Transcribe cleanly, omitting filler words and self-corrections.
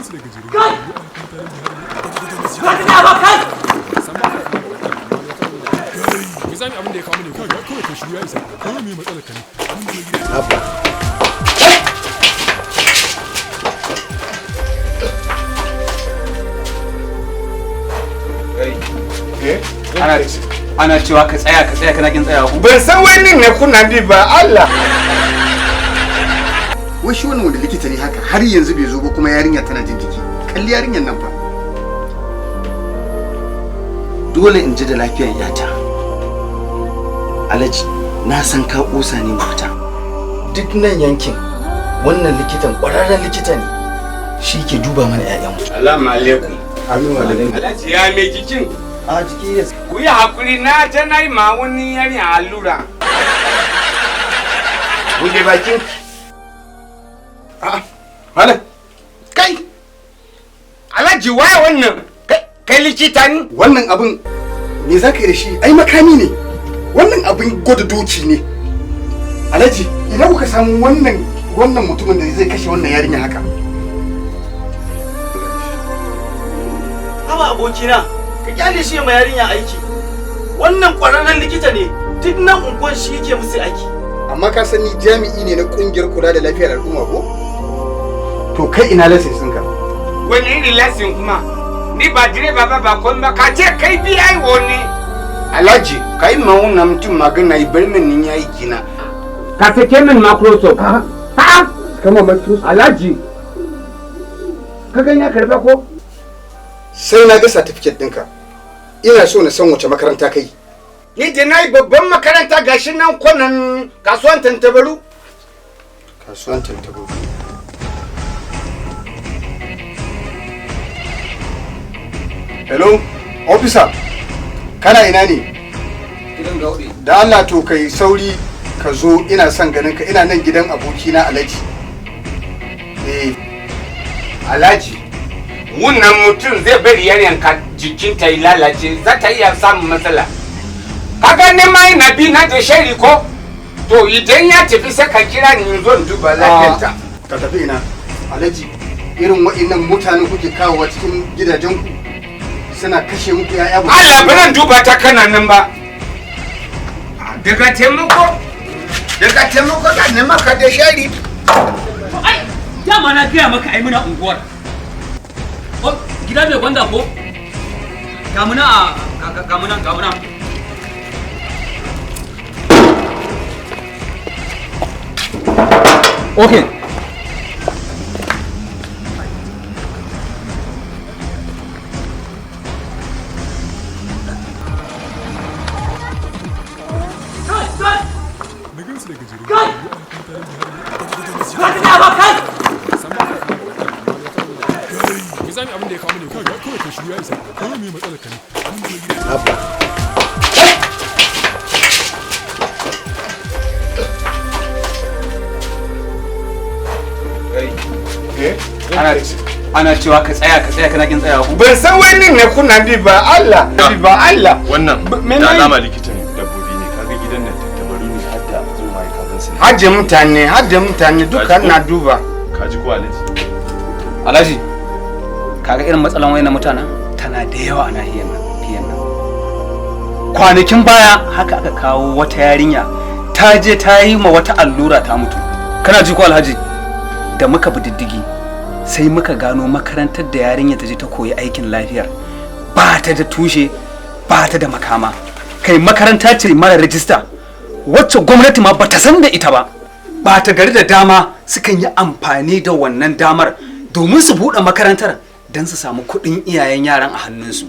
Kai! Ka tsaya ba kai! Me zami abin da ya kawo ne kaga kawai ka shiru ya isa. Kawai me matsalar ka ne? Abba. Ana cewa ka tsaya ka tsaya kana kin tsaya ku. Ban san wani ne kuna bi ba Allah. Wai shi wannan wanda likita ne haka har yanzu bai zo ba kuma yarinya tana jin jiki. Kalli yarinyar nan fa. Dole in ji da lafiyar yata. Alhaji, na san ka kusa ne mafita. Duk nan yankin wannan likitan ƙwararren likita ne. Shi ke duba mana 'ya'yanmu. Salamu alaikum. Amin wa alaikum. Alhaji ya mai jikin. A jiki ya Ku yi hakuri na ta na yi ma wani yarinya allura. Buɗe bakin. A'a. Malam. Kai. Alhaji waye wannan? Kai likita ne? Wannan abin me za ka yi da shi? Ai makami ne. Wannan abin gwada doki ne. Alhaji, ina kuka samu wannan mutumin da zai kashe wannan yarinya haka? Haba abokina, ka kyale shi ma yarinya aiki. Wannan ƙwararren likita ne, duk nan unguwar shi yake musu aiki. Amma ka san ni jami'i ne na kungiyar kula da lafiyar al'umma ko? To kai ina license ɗinka? Wani irin lasin kuma? Ni ba direba ba ba komai ba ka ce kai BIO ne. Alhaji, ka yi ma wannan mutum magana ya bar min ni yayi gina. Ka sake min Microsoft. A'a. Kama Microsoft. Alhaji. Ka gan ya karba ko? Sai na ga certificate ɗinka. Ina so na san wace makaranta kai. Ni da na yi babban makaranta gashi nan kwanan kasuwan Tantabaru. Kasuwan Tantabaru. Hello, officer. Kana ina ne? Gidan Gauɗe. Da Allah to kai sauri ka zo ina son ganin ka ina nan gidan abokina Alhaji. Eh, Alhaji, wannan mutum zai bari yarinka jikinta ya lalace za ta iya samun matsala. Kaga ne ma ina bi na da shari ko? To idan ya tafi sai ka kira ni in zo in duba lafiyarta. Ka tafi ina. Alhaji, irin waɗannan mutanen kuke kawowa cikin gidajenku suna kashe muku 'ya'ya ba. Allah ba zan duba ta kana nan ba. Daga taimako da ne maka da shari. To ai dama na gaya maka ai muna unguwar. O gida mai gwanda ko? Ga muna a ga muna ga muna. Okay. Kai kai Na gansu da gajere. kai! Ka tsaya ba kai! Me zami abin da ya kawo ne kaga kawai ka shiru ya isa. Kawai me matsalar ka ne? Abba. Ana cewa ka tsaya ka tsaya kana kin tsaya ku. Ban san wani ne kuna bi ba Allah. Bi ba Allah. Wannan Me da na yi? alama likitan dabbobi ne kaga gidan nan tattabaru ne har da zomaye kazan su ne. Hajje mutane, hajje mutane duka na duba. Ka ji ko Alhaji? Alhaji, kaga irin matsalan wayannan mutanen tana da yawa a nahiyar nan, nahiyar nan. Kwanakin baya haka aka kawo wata yarinya ta je ta yi ma wata allura ta mutu. Kana ji ko Alhaji? Da muka bi diddigi sai muka gano makarantar da yarinya ta je ta koyi aikin lafiyar ba ta da tushe ba ta da makama. Kai makaranta ce mara rajista wacce gwamnati ma bata san da ita ba. Ba ta gari da dama sukan yi amfani da wannan damar domin su buɗe makarantar don su samu kuɗin iyayen yaran a hannunsu.